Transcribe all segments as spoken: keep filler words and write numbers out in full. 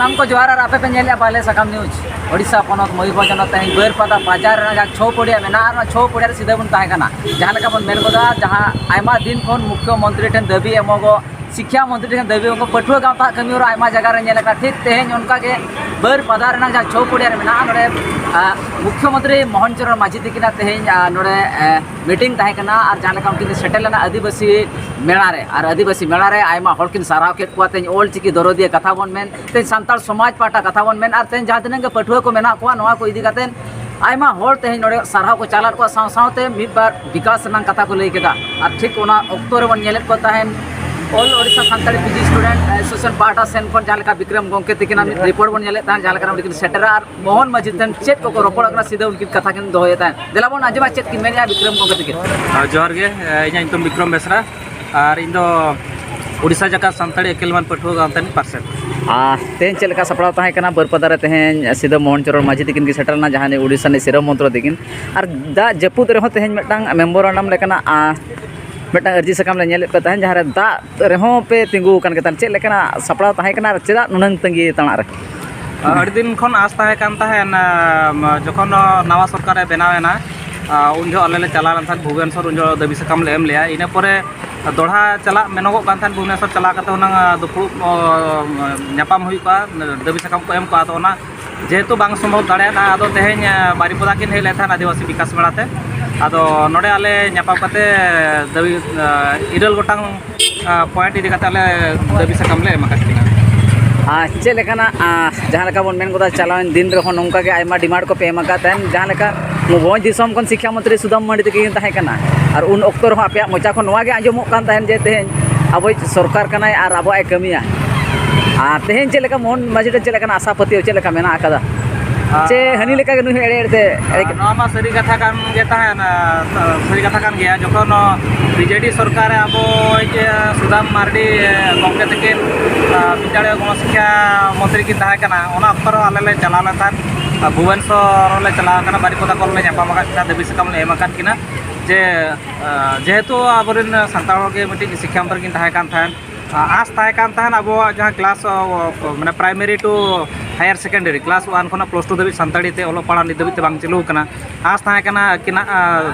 ᱥᱟᱱᱟᱢ ᱠᱚ ᱡᱚᱦᱟᱨ ᱟᱨ ᱟᱯᱮ ᱯᱮ ᱧᱮᱞᱮᱫᱼᱟ ᱵᱟᱞᱮ ᱥᱟᱠᱟᱢ ᱱᱤᱭᱩᱡᱽ᱾ ᱳᱰᱤᱥᱟ ᱯᱚᱱᱚᱛ ᱢᱚᱭᱩᱨᱵᱷᱚᱸᱡᱽ ᱦᱚᱱᱚᱛ ᱛᱮᱦᱮᱧ ᱵᱟᱹᱨᱯᱟᱫᱟ ᱵᱟᱡᱟᱨ ᱨᱮᱱᱟᱜ ᱡᱟᱦᱟᱸ ᱪᱷᱚ ᱯᱚᱲᱤᱭᱟ ᱢᱮᱱᱟᱜᱼᱟ, ᱚᱱᱟ ᱪᱷᱚ ᱯᱚᱲᱤᱭᱟ ᱨᱮ ᱥᱤᱫᱷᱟᱹ ᱵᱚᱱ ᱛᱟᱦᱮᱸ ᱠᱟᱱᱟ᱾ ᱡᱟᱦᱟᱸ ᱞᱮᱠᱟ ᱵᱚᱱ ᱢᱮᱱ ᱜᱚᱫᱟ, ᱡᱟᱦᱟᱸ ᱟᱭᱢᱟ ᱫᱤᱱ ᱠᱷᱚᱱ ᱢᱩᱠᱷᱭᱚ ᱢᱚᱱᱛᱨᱤ ᱴᱷᱮᱱ ᱫᱟᱹᱵᱤ ᱮᱢᱚᱜᱚᱜ, ᱥᱤᱠᱠᱷᱟ ᱢᱚᱱᱛᱨᱤ ᱴᱷᱮᱱ ᱫᱟᱹᱵᱤ ᱮᱢᱚᱜ, ᱯᱟᱹᱴᱷᱩᱣᱟᱹ ᱜᱟᱶᱛᱟ ᱠᱟᱹᱢᱤ ᱦᱚᱨᱟ ᱟᱭᱢᱟ ᱡᱟᱭᱜᱟ ᱨᱮ ᱧᱮᱞ ᱟᱠᱟᱱᱟ᱾ ᱴᱷᱤᱠ ᱛᱮᱦᱮᱧ ᱚᱱᱠᱟ ᱜᱮ ᱵᱟᱹᱨᱯᱟᱫᱟ ᱨᱮᱱᱟᱜ ᱡᱟᱦᱟᱸ ᱪᱷᱚ ᱯᱚᱲᱤᱭᱟ ᱨᱮ ᱢᱮᱱᱟᱜᱼᱟ, ᱱᱚᱰᱮ, ᱟ, ᱢᱩᱠᱷᱭᱚ ᱢᱚᱱᱛᱨᱤ ᱢᱳᱦᱚᱱ ᱪᱚᱨᱚᱬ ᱢᱟᱹᱡᱷᱤ ᱛᱤᱠᱤᱱᱟᱜ ᱛᱮᱦᱮᱧ, ᱟ, ᱱᱚᱰᱮ, ᱮ, ᱢᱤᱴᱤᱝ ᱛᱟᱦᱮᱸ ᱠᱟᱱᱟ ᱟᱨ ᱡᱟᱦᱟᱸ ᱞᱮᱠᱟ ᱩᱱᱠᱤᱱ ᱠᱤᱱ ᱥᱮᱴᱮᱨ ᱞᱮᱱᱟ ᱟᱹᱫᱤᱵᱟᱹᱥᱤ ᱢᱮᱞᱟ ᱨᱮ, ᱟᱨ ᱟᱹᱫᱤᱵᱟᱹᱥᱤ ᱢᱮᱞᱟ ᱨᱮ ᱟᱭᱢᱟ ᱦᱚᱲ ᱠᱤᱱ ᱥᱟᱨᱦᱟᱣ ᱠᱮᱫ ᱠᱚᱣᱟ᱾ ᱛᱮᱦᱮᱧ ᱚᱞ ᱪᱤᱠᱤ ᱫᱚᱨᱚᱫᱤᱭᱟᱹ ᱠᱟᱛᱷᱟ ᱵᱚᱱ ᱢᱮᱱ, ᱛᱮᱦᱮᱧ ᱥᱟᱱᱛᱟᱲ ᱥᱚᱢᱟᱡᱽ ᱯᱟᱦᱴᱟ ᱠᱟᱛᱷᱟ ᱵᱚᱱ ᱢᱮᱱ, ᱟᱨ ᱛᱮᱦᱮᱧ ᱡᱟᱦᱟᱸ ᱛᱤᱱᱟᱹᱜ ᱜᱮ ᱯᱟᱹᱴᱷᱩᱣᱟᱹ ᱠᱚ ᱢᱮᱱᱟᱜ ᱠᱚᱣᱟ, ᱱᱚᱣᱟ ᱠᱚ ᱤᱫᱤ ᱠᱟᱛᱮ ᱟᱭᱢᱟ ᱦᱚᱲ ᱛᱮᱦᱮᱧ ᱱᱚᱰᱮ ᱥᱟᱨᱦᱟᱣ ᱠᱚ ᱪᱟᱞᱟᱫ ᱠᱚᱣᱟ, ᱥᱟᱶ ᱥᱟᱶᱛᱮ ᱢᱤᱫ ᱵᱟᱨ ᱵᱤᱠᱟᱥ ᱨᱮᱱᱟᱜ ᱠᱟᱛᱷᱟ ᱠᱚ ᱞᱟᱹᱭ ᱠᱮᱫᱟ᱾ ᱟᱨ ᱴᱷᱤᱠ ᱚᱱᱟ ᱚᱠᱛᱚ ᱨᱮᱵᱚᱱ ᱧᱮᱞᱮᱫ ᱠᱚ ᱛᱟᱦᱮᱸᱱ All Odisha Santali P G Student Association ᱯᱟᱦᱴᱟ ᱥᱮᱱ ᱠᱷᱚᱱ ᱡᱟᱦᱟᱸ ᱞᱮᱠᱟ ᱵᱤᱠᱨᱚᱢ ᱜᱚᱢᱠᱮ ᱛᱤᱠᱤᱱᱟᱜ ᱢᱤᱫ ᱨᱤᱯᱳᱨᱴ ᱵᱚᱱ ᱧᱮᱞᱮᱫ ᱛᱟᱦᱮᱸᱫ, ᱡᱟᱦᱟᱸ ᱞᱮᱠᱟ ᱱᱚᱰᱮ ᱠᱤᱱ ᱥᱮᱴᱮᱨᱟ ᱟᱨ ᱢᱳᱦᱚᱱ ᱢᱟᱹᱡᱷᱤ ᱴᱷᱮᱱ ᱪᱮᱫ ᱠᱚᱠᱚ ᱨᱚᱯᱚᱲ ᱠᱟᱱᱟ, ᱥᱤᱫᱷᱟᱹ ᱩᱱᱠᱤᱱ ᱠᱟᱛᱷᱟ ᱠᱤᱱ ᱫᱚᱦᱚᱭᱮᱫ ᱛᱟᱦᱮᱸᱫ᱾ ᱫᱮᱞᱟ ᱵᱚᱱ ᱟᱸᱡᱚᱢᱟ ᱪᱮᱫ ᱠᱤᱱ ᱢᱮᱱᱮᱫᱼᱟ ᱵᱤᱠᱨᱚᱢ ᱜᱚᱢᱠᱮ ᱛᱤᱠᱤᱱ᱾ ᱟᱨ ᱡᱚᱦᱟᱨ ᱜᱮ, ᱤᱧᱟᱹᱜ ᱧᱩᱛᱩᱢ ᱵᱤᱠᱨᱚᱢ ᱵᱮᱥᱨᱟ ᱟᱨ ᱤᱧ ᱫᱚ ᱳᱰᱤᱥᱟ ᱡᱟᱠᱟᱛ ᱥᱟᱱᱛᱟᱲᱤ ᱟᱹᱠᱤᱞ ᱢᱟᱱ ᱯᱟᱹᱴᱷᱩᱣᱟᱹ ᱜᱟᱶᱛᱟ ᱨᱤᱱᱤᱡ ᱯᱟᱨᱥᱮᱛ᱾ ᱟᱨ ᱛᱮᱦᱮᱧ ᱪᱮᱫ ᱞᱮᱠᱟ ᱥᱟᱯᱲᱟᱣ ᱛᱟᱦᱮᱸ ᱠᱟᱱᱟ? ᱵᱟᱹᱨᱯᱟᱫᱟ ᱨᱮ ᱛᱮᱦᱮᱧ ᱥᱤᱫᱷᱟᱹ ᱢᱳᱦᱚᱱ ᱪᱚᱨᱚᱬ ᱢᱟᱹᱡᱷᱤ ᱛᱤᱠᱤᱱ ᱠᱤᱱ ᱥᱮᱴᱮᱨ ᱞᱮᱱᱟ, ᱡᱟᱦᱟᱸᱭ ᱩᱰᱤᱥᱟ ᱨᱤᱱᱤᱡ ᱥᱤᱨᱟᱹ ᱢᱚᱱᱛᱨᱚ ᱛᱤᱠᱤᱱ᱾ ᱟᱨ ᱫᱟᱜ ᱡᱟᱹᱯᱩᱫ ᱨᱮᱦᱚᱸ ᱛᱮᱦᱮᱧ ᱢᱤᱫᱴᱟᱝ ᱢᱮᱢᱳᱨᱟᱱᱰᱟᱢ ᱞᱮᱠᱟᱱᱟᱜ, ᱟ, ᱢᱤᱫᱴᱟᱝ ᱟᱹᱨᱡᱤ ᱥᱟᱠᱟᱢ ᱞᱮ ᱧᱮᱞᱮᱫ ᱯᱮ ᱛᱟᱦᱮᱸᱫ, ᱡᱟᱦᱟᱸ ᱨᱮ ᱫᱟᱜ ᱨᱮᱦᱚᱸ ᱯᱮ ᱛᱤᱸᱜᱩ ᱟᱠᱟᱱ ᱜᱮ ᱛᱟᱦᱮᱸᱫ᱾ ᱪᱮᱫ ᱞᱮᱠᱟᱱᱟᱜ ᱥᱟᱯᱲᱟᱣ ᱛᱟᱦᱮᱸ ᱠᱟᱱᱟ ᱟᱨ ᱪᱮᱫᱟᱜ ᱱᱩᱱᱟᱹᱝ ᱛᱟᱺᱜᱤ ᱛᱟᱲᱟᱜ ᱨᱮ? ᱟᱹᱰᱤ ᱫᱤᱱ ᱠᱷᱚᱱ ᱟᱸᱥ ᱛᱟᱦᱮᱸ ᱠᱟᱱ ᱛᱟᱦᱮᱸᱱ, ᱟ, ᱡᱚᱠᱷᱚᱱ ᱱᱟᱣᱟ ᱥᱚᱨᱠᱟᱨᱮ ᱵᱮᱱᱟᱣ ᱮᱱᱟ, ᱟ, ᱩᱱ ᱡᱚᱦᱚᱜ ᱟᱞᱮ ᱞᱮ ᱪᱟᱞᱟᱣ ᱞᱮᱱ ᱛᱟᱦᱮᱸᱫ ᱵᱷᱩᱵᱽᱱᱮᱥᱚᱨ, ᱩᱱ ᱡᱚᱦᱚᱜ ᱫᱟᱹᱵᱤ ᱥᱟᱠᱟᱢ ᱞᱮ ᱮᱢ ᱞᱮᱜᱼᱟ᱾ ᱤᱱᱟᱹ ᱯᱚᱨᱮ ᱫᱚᱲᱦᱟ ᱪᱟᱞᱟᱜ ᱢᱮᱱᱚᱜᱚᱜ ᱠᱟᱱ ᱛᱟᱦᱮᱸᱫ, ᱵᱷᱩᱵᱽᱱᱮᱥᱚᱨ ᱪᱟᱞᱟᱣ ᱠᱟᱛᱮ ᱦᱩᱱᱟᱹᱝ, ᱟ, ᱫᱩᱯᱲᱩᱵ, ᱚ, ᱧᱟᱯᱟᱢ ᱦᱩᱭ ᱠᱚᱜᱼᱟ, ᱫᱟᱹᱵᱤ ᱥᱟᱠᱟᱢ ᱠᱚ ᱮᱢ ᱠᱚᱜᱼᱟ᱾ ᱟᱫᱚ ᱚᱱᱟ ᱡᱮᱦᱮᱛᱩ ᱵᱟᱝ ᱥᱚᱢᱵᱷᱚᱵ ᱫᱟᱲᱮᱭᱟᱫᱟ, ᱟᱫᱚ ᱛᱮᱦᱮᱧ, ᱟ, ᱵᱟᱨᱤᱯᱚᱫᱟ ᱠᱤᱱ ᱦᱮᱡ ᱞᱮᱱ ᱛᱟᱦᱮᱸᱫ ᱟᱹᱫᱤᱵᱟᱹᱥᱤ ᱵᱤᱠᱟᱥ ᱢᱮᱞᱟ ᱛᱮ᱾ ᱟᱫᱚ ᱱᱚᱰᱮ ᱟᱞᱮ ᱧᱟᱯᱟᱢ ᱠᱟᱛᱮ ᱫᱟᱹᱵᱤ, ᱟ, ᱤᱨᱟᱹᱞ ᱜᱚᱴᱟᱝ, ᱟ, ᱯᱚᱭᱮᱱᱴ ᱤᱫᱤ ᱠᱟᱛᱮ ᱟᱞᱮ ᱫᱟᱹᱵᱤ ᱥᱟᱠᱟᱢ ᱞᱮ ᱮᱢ ᱟᱠᱟᱫ ᱠᱤᱱᱟ᱾ ᱟᱨ ᱪᱮᱫ ᱞᱮᱠᱟᱱᱟᱜ, ᱟ, ᱡᱟᱦᱟᱸ ᱞᱮᱠᱟ ᱵᱚᱱ ᱢᱮᱱ ᱜᱚᱫᱟ, ᱪᱟᱞᱟᱣᱮᱱ ᱫᱤᱱ ᱨᱮᱦᱚᱸ ᱱᱚᱝᱠᱟ ᱜᱮ ᱟᱭᱢᱟ ᱰᱤᱢᱟᱱᱰ ᱠᱚᱯᱮ ᱮᱢ ᱟᱠᱟᱫ ᱛᱟᱦᱮᱸᱱ, ᱡᱟᱦᱟᱸ ᱞᱮᱠᱟ ᱵᱷᱚᱸᱡᱽ ᱫᱤᱥᱚᱢ ᱠᱷᱚᱱ ᱥᱤᱠᱠᱷᱟ ᱢᱚᱱᱛᱨᱤ ᱥᱩᱫᱟᱢ ᱢᱟᱹᱱᱰᱤ ᱛᱟᱹᱠᱤᱱ ᱛᱟᱦᱮᱸ ᱠᱟᱱᱟ, ᱟᱨ ᱩᱱ ᱚᱠᱛᱚ ᱨᱮᱦᱚᱸ ᱟᱯᱮᱭᱟᱜ ᱢᱚᱪᱟ ᱠᱷᱚᱱ ᱱᱚᱣᱟ ᱜᱮ ᱟᱸᱡᱚᱢᱚᱜ ᱠᱟᱱ ᱛᱟᱦᱮᱸᱱ ᱡᱮ ᱛᱮᱦᱮᱧ ᱟᱵᱚᱭᱤᱡ ᱥᱚᱨᱠᱟᱨ ᱠᱟᱱᱟᱭ ᱟᱨ ᱟᱵᱚᱣᱟᱜ ᱮ ᱠᱟᱹᱢᱤᱭᱟ᱾ ᱟᱨ ᱛᱮᱦᱮᱧ ᱪᱮᱫ ᱞᱮᱠᱟ ᱢᱳᱦᱚᱱ ᱢᱟᱹᱡᱷᱤ ᱴᱷᱮᱱ ᱪᱮᱫ ᱞᱮᱠᱟᱱᱟᱜ ᱟᱥᱟ ᱯᱟᱹᱛᱭᱟᱹᱣ ᱪᱮᱫ ᱞᱮᱠᱟ ᱢᱮᱱᱟᱜ ᱟᱠᱟᱫᱟ? ᱟᱨ ᱪᱮ ᱦᱟᱹᱱᱤ ᱞᱮᱠᱟ ᱜᱮ ᱱᱩᱭ ᱦᱚᱸ ᱮᱲᱮ ᱮᱲᱮᱛᱮ ᱮᱲᱮ ᱟᱨ ᱱᱚᱣᱟ ᱢᱟ ᱥᱟᱹᱨᱤ ᱠᱟᱛᱷᱟ ᱠᱟᱱ ᱜᱮ ᱛᱟᱦᱮᱸᱱ, ᱟᱨ ᱥᱟᱹᱨᱤ ᱠᱟᱛᱷᱟ ᱠᱟᱱ ᱜᱮᱭᱟ᱾ ᱡᱚᱠᱷᱚᱱ ᱵᱤ ᱡᱮ ᱰᱤ ᱥᱚᱨᱠᱟᱨ ᱨᱮ ᱟᱵᱚᱭᱤᱡ ᱥᱩᱫᱟᱢ ᱢᱟᱨᱰᱤ ᱜᱚᱢᱠᱮ ᱛᱟᱹᱠᱤᱱ, ᱟᱨ, ᱵᱤᱫᱽᱫᱟᱞᱚᱭ ᱜᱚᱱᱚ ᱥᱤᱠᱠᱷᱟ ᱢᱚᱱᱛᱨᱤ ᱠᱤᱱ ᱛᱟᱦᱮᱸ ᱠᱟᱱᱟ, ᱚᱱᱟ ᱚᱠᱛᱚ ᱨᱮᱦᱚᱸ ᱟᱞᱮ ᱞᱮ ᱪᱟᱞᱟᱣ ᱞᱮᱱ ᱛᱟᱦᱮᱸᱫ, ᱟᱨ, ᱵᱷᱩᱵᱚᱱᱮᱥᱚᱨ ᱞᱮ ᱪᱟᱞᱟᱣ ᱠᱟᱱᱟ, ᱵᱟᱨᱤᱯᱚᱫᱟ ᱠᱚᱨᱮ ᱞᱮ ᱧᱟᱯᱟᱢ ᱟᱠᱟᱫ ᱠᱤᱱᱟ, ᱫᱟᱹᱵᱤ ᱥᱟᱠᱟᱢ ᱞᱮ ᱮᱢ ᱟᱠᱟᱫ ᱠᱤᱱᱟ ᱡᱮ, ᱟᱨ, ᱡᱮᱦᱮᱛᱩ ᱟᱵᱚᱨᱮᱱ ᱥᱟᱱᱛᱟᱲ ᱦᱚᱲ ᱜᱮ ᱢᱤᱫᱴᱤᱡ ᱥᱤᱠᱠᱷᱟ ᱢᱚᱱᱛᱨᱤ ᱠᱤᱱ ᱛᱟᱦᱮᱸ ᱠᱟᱱ ᱛᱟᱦᱮᱸᱫ, ᱟᱸᱥ ᱛᱟᱦᱮᱸ ᱠᱟᱱ ᱛᱟᱦᱮᱱ ᱟᱵᱚᱣᱟᱜ ᱡᱟᱦᱟᱸ ᱠᱞᱟᱥ, ᱚ, ᱚ, ᱢᱟᱱᱮ primary two higher secondary, class one ᱠᱷᱚᱱᱟᱜ ᱯᱞᱟᱥ ᱴᱩ ᱫᱷᱟᱹᱵᱤᱡ ᱥᱟᱱᱛᱟᱲᱤ ᱛᱮ ᱚᱞᱚᱜ ᱯᱟᱲᱦᱟᱣ ᱱᱤᱛ ᱫᱷᱟᱹᱵᱤᱡ ᱛᱮ ᱵᱟᱝ ᱪᱟᱹᱞᱩ ᱟᱠᱟᱱᱟ᱾ ᱟᱸᱥ ᱛᱟᱦᱮᱸ ᱠᱟᱱᱟ ᱟᱹᱠᱤᱱᱟᱜ, ᱟ,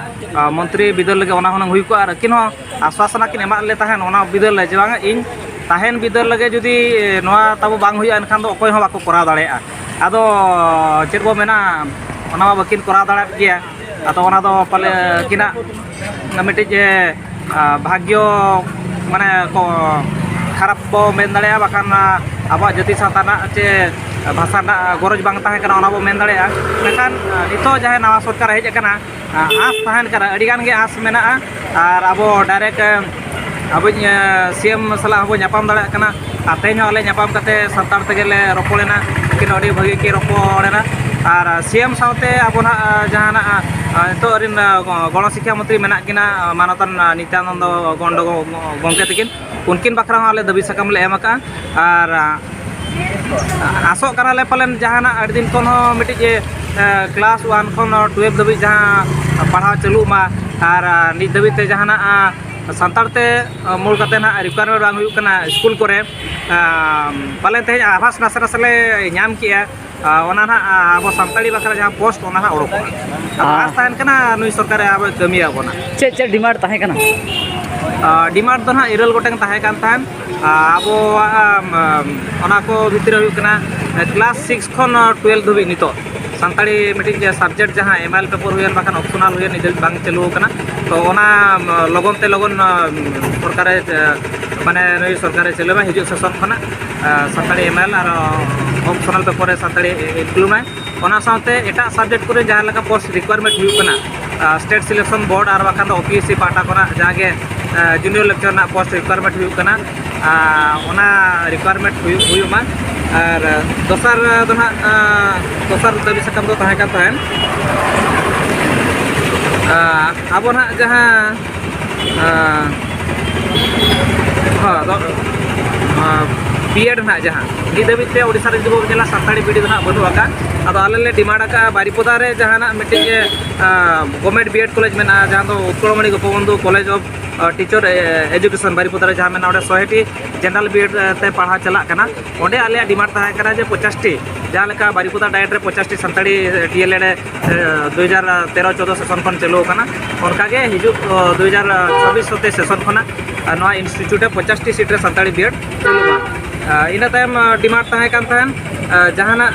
ᱟ, ᱢᱚᱱᱛᱨᱤ ᱵᱤᱫᱟᱹᱞ ᱞᱟᱹᱜᱤᱫ ᱚᱱᱟ ᱦᱩᱱᱟᱹᱝ ᱦᱩᱭ ᱠᱚᱜᱼᱟ, ᱟᱨ ᱟᱹᱠᱤᱱ ᱦᱚᱸ ᱟᱥᱣᱟᱥᱚᱱᱟ ᱠᱤᱱ ᱮᱢᱟᱫ ᱞᱮ ᱛᱟᱦᱮᱸᱫ ᱚᱱᱟ ᱵᱤᱫᱟᱹᱞ ᱨᱮ ᱡᱮ ᱵᱟᱝ, ᱤᱧ ᱛᱟᱦᱮᱱ ᱵᱤᱫᱟᱹᱞ ᱨᱮᱜᱮ ᱡᱩᱫᱤ ᱱᱚᱣᱟ ᱛᱟᱵᱚ ᱵᱟᱝ ᱦᱩᱭᱩᱜᱼᱟ, ᱮᱱᱠᱷᱟᱱ ᱫᱚ ᱚᱠᱚᱭ ᱦᱚᱸ ᱵᱟᱠᱚ ᱠᱚᱨᱟᱣ ᱫᱟᱲᱮᱭᱟᱜᱼᱟ᱾ ᱟᱫᱚ ᱪᱮᱫ ᱵᱚ ᱢᱮᱱᱟ, ᱚᱱᱟ ᱢᱟ ᱵᱟᱹᱠᱤᱱ ᱠᱚᱨᱟᱣ ᱫᱟᱲᱮᱭᱟᱜ ᱜᱮᱭᱟ᱾ ᱟᱫᱚ ᱚᱱᱟ ᱫᱚ ᱯᱟᱞᱮ ᱟᱹᱠᱤᱱᱟᱜ ᱢᱤᱫᱴᱤᱡ, ᱮ, ᱟ, ᱵᱷᱟᱜᱽᱭᱚ ᱢᱟᱱᱮ ᱠᱚ ᱠᱷᱟᱨᱟᱯ ᱵᱚ ᱢᱮᱱ ᱫᱟᱲᱮᱭᱟᱜᱼᱟ, ᱵᱟᱠᱷᱟᱱ, ᱟ, ᱟᱵᱚᱣᱟᱜ ᱡᱟᱹᱛᱤ ᱥᱟᱶᱛᱟ ᱨᱮᱱᱟᱜ ᱪᱮ ᱵᱷᱟᱥᱟ ᱨᱮᱱᱟᱜ ᱜᱚᱨᱚᱡᱽ ᱵᱟᱝ ᱛᱟᱦᱮᱸ ᱠᱟᱱᱟ, ᱚᱱᱟ ᱵᱚ ᱢᱮᱱ ᱫᱟᱲᱮᱭᱟᱜᱼᱟ᱾ ᱢᱮᱱᱠᱷᱟᱱ, ᱟ, ᱱᱤᱛᱚᱜ ᱡᱟᱦᱟᱸᱭ ᱱᱟᱣᱟ ᱥᱚᱨᱠᱟᱨ ᱦᱮᱡ ᱟᱠᱟᱱᱟ, ᱟ, ᱟᱸᱥ ᱛᱟᱦᱮᱱ ᱠᱟᱱᱟ, ᱟᱹᱰᱤᱜᱟᱱ ᱜᱮ ᱟᱸᱥ ᱢᱮᱱᱟᱜᱼᱟ᱾ ᱟᱨ ᱟᱵᱚ ᱰᱟᱭᱨᱮᱠᱴ, ᱟ, ᱟᱵᱚᱧ, ᱟ, ᱥᱤ ᱮᱢ ᱥᱟᱞᱟᱜ ᱦᱚᱸᱵᱚ ᱧᱟᱯᱟᱢ ᱫᱟᱲᱮᱭᱟᱜ ᱠᱟᱱᱟ᱾ ᱟᱨ ᱛᱮᱦᱮᱧ ᱦᱚᱸ ᱟᱞᱮ ᱧᱟᱯᱟᱢ ᱠᱟᱛᱮ ᱥᱟᱱᱛᱟᱲ ᱛᱮᱜᱮ ᱞᱮ ᱨᱚᱯᱚᱲᱮᱱᱟ, ᱩᱱᱠᱤᱱ ᱟᱹᱰᱤ ᱵᱷᱟᱹᱜᱤ ᱠᱤᱱ ᱨᱚᱯᱚᱲᱮᱱᱟ᱾ ᱟᱨ ᱥᱤ ᱮᱢ ᱥᱟᱶᱛᱮ ᱟᱵᱚ ᱱᱟᱦᱟᱜ, ᱟ, ᱡᱟᱦᱟᱸ ᱱᱟᱜ, ᱟ, ᱱᱤᱛᱚᱜ ᱨᱤᱱ, ᱟ, ᱜᱚ-, ᱜᱚᱲᱚ ᱥᱤᱠᱠᱷᱟ ᱢᱚᱱᱛᱨᱤ ᱢᱮᱱᱟᱜ ᱠᱤᱱᱟ, ᱟ, ᱢᱟᱱᱚᱛᱟᱱ, ᱟ, ᱱᱤᱛᱭᱟᱱᱚᱱᱫᱚ ᱜᱚᱱᱰᱚ ᱜᱚ-, ᱜᱚᱢᱠᱮ ᱛᱟᱹᱠᱤᱱ, ᱩᱱᱠᱤᱱ ᱵᱟᱠᱷᱨᱟ ᱦᱚᱸ ᱟᱞᱮ ᱫᱟᱹᱵᱤ ᱥᱟᱠᱟᱢ ᱞᱮ ᱮᱢ ᱟᱠᱟᱫᱼᱟ᱾ ᱟᱨ, ᱟ, ᱟᱥᱚᱜ ᱠᱟᱱᱟᱞᱮ ᱯᱟᱞᱮᱱ ᱡᱟᱦᱟᱱᱟᱜ ᱟᱹᱰᱤ ᱫᱤᱱ ᱠᱷᱚᱱ ᱦᱚᱸ ᱢᱤᱫᱴᱤᱡ, ᱮ, ᱠᱞᱟᱥ ᱳᱣᱟᱱ ᱠᱷᱚᱱ ᱴᱩᱭᱮᱞᱵᱷ ᱫᱷᱟᱹᱵᱤᱡ ᱡᱟᱦᱟᱸ ᱯᱟᱲᱦᱟᱣ ᱪᱟᱹᱞᱩᱜ ᱢᱟ᱾ ᱟᱨ, ᱟ, ᱱᱤᱛ ᱫᱷᱟᱹᱵᱤᱡ ᱛᱮ ᱡᱟᱦᱟᱱᱟᱜ, ᱟ, ᱥᱟᱱᱛᱟᱲ ᱛᱮ, ᱟ, ᱢᱩᱞ ᱠᱟᱛᱮ ᱱᱟᱦᱟᱜ ᱨᱤᱠᱣᱟᱨᱢᱮᱱᱴ ᱵᱟᱝ ᱦᱩᱭᱩᱜ ᱠᱟᱱᱟ ᱥᱠᱩᱞ ᱠᱚᱨᱮ᱾ ᱟ, ᱯᱟᱞᱮᱱ ᱛᱮᱦᱮᱧ ᱟᱵᱷᱟᱥ ᱱᱟᱥᱮ ᱱᱟᱥᱮ ᱞᱮ ᱧᱟᱢ ᱠᱮᱜᱼᱟ᱾ ᱟ, ᱚᱱᱟ ᱱᱟᱦᱟᱜ, ᱟ, ᱟᱵᱚ ᱥᱟᱱᱛᱟᱲᱤ ᱵᱟᱠᱷᱨᱟ ᱡᱟᱦᱟᱸ ᱯᱳᱥᱴ, ᱚᱱᱟ ᱱᱟᱦᱟᱜ ᱚᱰᱚᱠᱚᱜᱼᱟ᱾ ᱟᱫᱚ ᱦᱮᱸ᱾ ᱟᱸᱥ ᱛᱟᱦᱮᱱ ᱠᱟᱱᱟ ᱱᱩᱭ ᱥᱚᱨᱠᱟᱨᱮ ᱟᱵᱚᱭ ᱠᱟᱹᱢᱤᱭᱟ ᱟᱵᱚᱱᱟ᱾ ᱪᱮᱫ ᱪᱮᱫ ᱰᱤᱢᱟᱱᱰ ᱛᱟᱦᱮᱸ ᱠᱟᱱᱟ? ᱟ, ᱰᱤᱢᱟᱱᱰ ᱫᱚ ᱱᱟᱦᱟᱜ ᱤᱨᱟᱹᱞ ᱜᱚᱴᱟᱝ ᱛᱟᱦᱮᱸ ᱠᱟᱱ ᱛᱟᱦᱮᱸᱫ᱾ ᱟ, ᱟᱵᱚᱣᱟᱜ, ᱟᱢ, ᱟᱢ, ᱚᱱᱟ ᱠᱚ ᱵᱷᱤᱛᱨᱤ ᱨᱮ ᱦᱩᱭᱩᱜ ᱠᱟᱱᱟ, ᱮ, ᱠᱞᱟᱥ ᱥᱤᱠᱥ ᱠᱷᱚᱱ, ᱟ, ᱴᱩᱭᱮᱞᱵᱷ ᱫᱷᱟᱹᱵᱤᱡ ᱱᱤᱛᱚᱜ ᱥᱟᱱᱛᱟᱲᱤ ᱢᱤᱫᱴᱤᱡ ᱡᱮ ᱥᱟᱵᱡᱮᱠᱴ ᱡᱟᱦᱟᱸ ᱮᱢ ᱟᱭ ᱮᱞ ᱯᱮᱯᱟᱨ ᱦᱩᱭᱮᱱ ᱵᱟᱠᱷᱟᱱ ᱚᱯᱥᱚᱱᱟᱞ ᱦᱩᱭᱮᱱ, ᱱᱤᱛ ᱫᱷᱟᱹᱵᱤᱡ ᱵᱟᱝ ᱪᱟᱹᱞᱩ ᱟᱠᱟᱱᱟ᱾ ᱛᱚ ᱚᱱᱟ, ᱟᱢ, ᱞᱚᱜᱚᱱ ᱛᱮ ᱞᱚᱜᱚᱱ, ᱟᱢ, ᱥᱚᱨᱠᱟᱨᱮ, ᱮ, ᱢᱟᱱᱮ ᱱᱩᱭ ᱥᱚᱨᱠᱟᱨᱮ ᱪᱟᱹᱞᱩᱭ ᱢᱟ ᱦᱤᱡᱩᱜ ᱥᱮᱥᱚᱱ ᱠᱷᱚᱱᱟᱜ, ᱟ, ᱥᱟᱱᱛᱟᱲᱤ ᱮᱢ ᱟᱭ ᱮᱞ ᱟᱨ, ᱚ, ᱚᱯᱥᱚᱱᱟᱞ ᱯᱮᱯᱟᱨ ᱨᱮ ᱥᱟᱱᱛᱟᱲᱤ ᱤᱱᱠᱞᱩᱰ ᱢᱟᱭ᱾ ᱚᱱᱟ ᱥᱟᱶᱛᱮ ᱮᱴᱟᱜ ᱥᱟᱵᱡᱮᱠᱴ ᱠᱚᱨᱮ ᱡᱟᱦᱟᱸ ᱞᱮᱠᱟ ᱯᱳᱥᱴ ᱨᱤᱠᱣᱟᱨᱢᱮᱱᱴ ᱦᱩᱭᱩᱜ ᱠᱟᱱᱟ, ᱟ, ᱥᱴᱮᱴ ᱥᱤᱞᱮᱠᱥᱚᱱ ᱵᱳᱨᱰ ᱟᱨ ᱵᱟᱠᱷᱟᱱ ᱫᱚ ᱳ ᱯᱤ ᱮᱥ ᱥᱤ ᱯᱟᱦᱴᱟ ᱠᱷᱚᱱᱟᱜ ᱡᱟᱦᱟᱸ ᱜᱮ, ᱟ, ᱡᱩᱱᱤᱭᱚᱨ ᱞᱮᱠᱪᱟᱨ ᱨᱮᱱᱟᱜ ᱯᱳᱥᱴ ᱨᱤᱠᱣᱟᱨᱢᱮᱱᱴ ᱦᱩᱭᱩᱜ ᱠᱟᱱᱟ, ᱟ, ᱚᱱᱟ ᱨᱤᱠᱣᱟᱨᱢᱮᱱᱴ ᱦᱩᱭᱩᱜ, ᱦᱩᱭᱩᱜ ᱢᱟ᱾ ᱟᱨ ᱫᱚᱥᱟᱨ ᱫᱚ ᱱᱟᱦᱟᱜ, ᱟ, ᱫᱚᱥᱟᱨ ᱫᱟᱹᱵᱤ ᱥᱟᱠᱟᱢ ᱫᱚ ᱛᱟᱦᱮᱸ ᱠᱟᱱ ᱛᱟᱦᱮᱸᱫ, ᱟ, ᱟᱵᱚ ᱱᱟᱦᱟᱜ ᱡᱟᱦᱟᱸ, ᱟ, ᱦᱚᱸ, ᱟᱫᱚ, ᱟ, ᱵᱤᱭᱮᱰ ᱱᱟᱦᱟᱜ ᱡᱟᱦᱟᱸ ᱱᱤᱛ ᱫᱷᱟᱹᱵᱤᱡ ᱛᱮ ᱳᱰᱤᱥᱟ ᱨᱮ ᱡᱩᱫᱤ ᱵᱚᱱ ᱧᱮᱞᱟ, ᱥᱟᱱᱛᱟᱲᱤ ᱵᱤᱭᱮᱰ ᱫᱚ ᱱᱟᱦᱟᱜ ᱵᱟᱹᱱᱩᱜ ᱟᱠᱟᱫ᱾ ᱟᱫᱚ ᱟᱞᱮ ᱞᱮ ᱰᱤᱢᱟᱱᱰ ᱟᱠᱟᱫᱼᱟ ᱵᱟᱨᱤᱯᱚᱫᱟ ᱨᱮ ᱡᱟᱦᱟᱱᱟᱜ ᱢᱤᱫᱴᱤᱡ ᱜᱚᱵᱷᱚᱨᱱᱢᱮᱱᱴ ᱵᱤᱭᱮᱰ ᱠᱚᱞᱮᱡᱽ ᱢᱮᱱᱟᱜᱼᱟ, ᱡᱟᱦᱟᱸ ᱫᱚ ᱩᱛᱠᱚᱞᱢᱚᱬᱤ ᱜᱳᱯᱚᱵᱚᱱᱫᱷᱩ ᱠᱚᱞᱮᱡᱽ ᱚᱯᱷ ᱴᱤᱪᱟᱨ ᱮᱡᱩᱠᱮᱥᱚᱱ ᱵᱟᱨᱤᱯᱚᱫᱟ ᱨᱮ ᱡᱟᱦᱟᱸ ᱢᱮᱱᱟᱜᱼᱟ, ᱚᱸᱰᱮ ᱥᱚᱭᱮᱴᱤ ᱡᱮᱱᱟᱨᱟᱞ ᱵᱤᱭᱮᱰ ᱛᱮ ᱯᱟᱲᱦᱟᱣ ᱪᱟᱞᱟᱜ ᱠᱟᱱᱟ᱾ ᱚᱸᱰᱮ ᱟᱞᱮᱭᱟᱜ ᱰᱤᱢᱟᱱᱰ ᱛᱟᱦᱮᱸ ᱠᱟᱱᱟ ᱡᱮ ᱯᱚᱧᱪᱟᱥᱴᱤ, ᱡᱟᱦᱟᱸ ᱞᱮᱠᱟ ᱵᱟᱨᱤᱯᱚᱫᱟ ᱰᱟᱭᱮᱴ ᱨᱮ ᱯᱚᱧᱪᱟᱥᱴᱤ ᱥᱟᱱᱛᱟᱲᱤ ᱰᱤ ᱮᱞ ᱮᱰ ᱫᱩ ᱦᱟᱡᱟᱨ ᱛᱮᱨᱚ ᱪᱳᱫᱽᱫᱳ ᱥᱮᱥᱚᱱ ᱠᱷᱚᱱ ᱪᱟᱹᱞᱩ ᱟᱠᱟᱱᱟ, ᱚᱱᱠᱟᱜᱮ ᱦᱤᱡᱩᱜ ᱫᱩ ᱦᱟᱡᱟᱨ ᱪᱷᱟᱵᱵᱤᱥ ᱥᱚᱛᱮ ᱥᱮᱥᱚᱱ ᱠᱷᱚᱱᱟᱜ ᱱᱚᱣᱟ ᱤᱱᱥᱴᱤᱴᱤᱭᱩᱴ ᱨᱮ ᱯᱚᱧᱪᱟᱥᱴᱤ ᱥᱤᱴ ᱨᱮ ᱥᱟᱱᱛᱟᱲᱤ ᱵᱤᱭᱮᱰ ᱪᱟᱹᱞᱩᱜᱼᱟ᱾ ᱤᱱᱟᱹ ᱛᱟᱭᱚᱢ ᱰᱤᱢᱟᱱᱰ ᱛᱟᱦᱮᱸ ᱠᱟᱱ ᱛᱟᱦᱮᱸᱱ ᱡᱟᱦᱟᱱᱟᱜ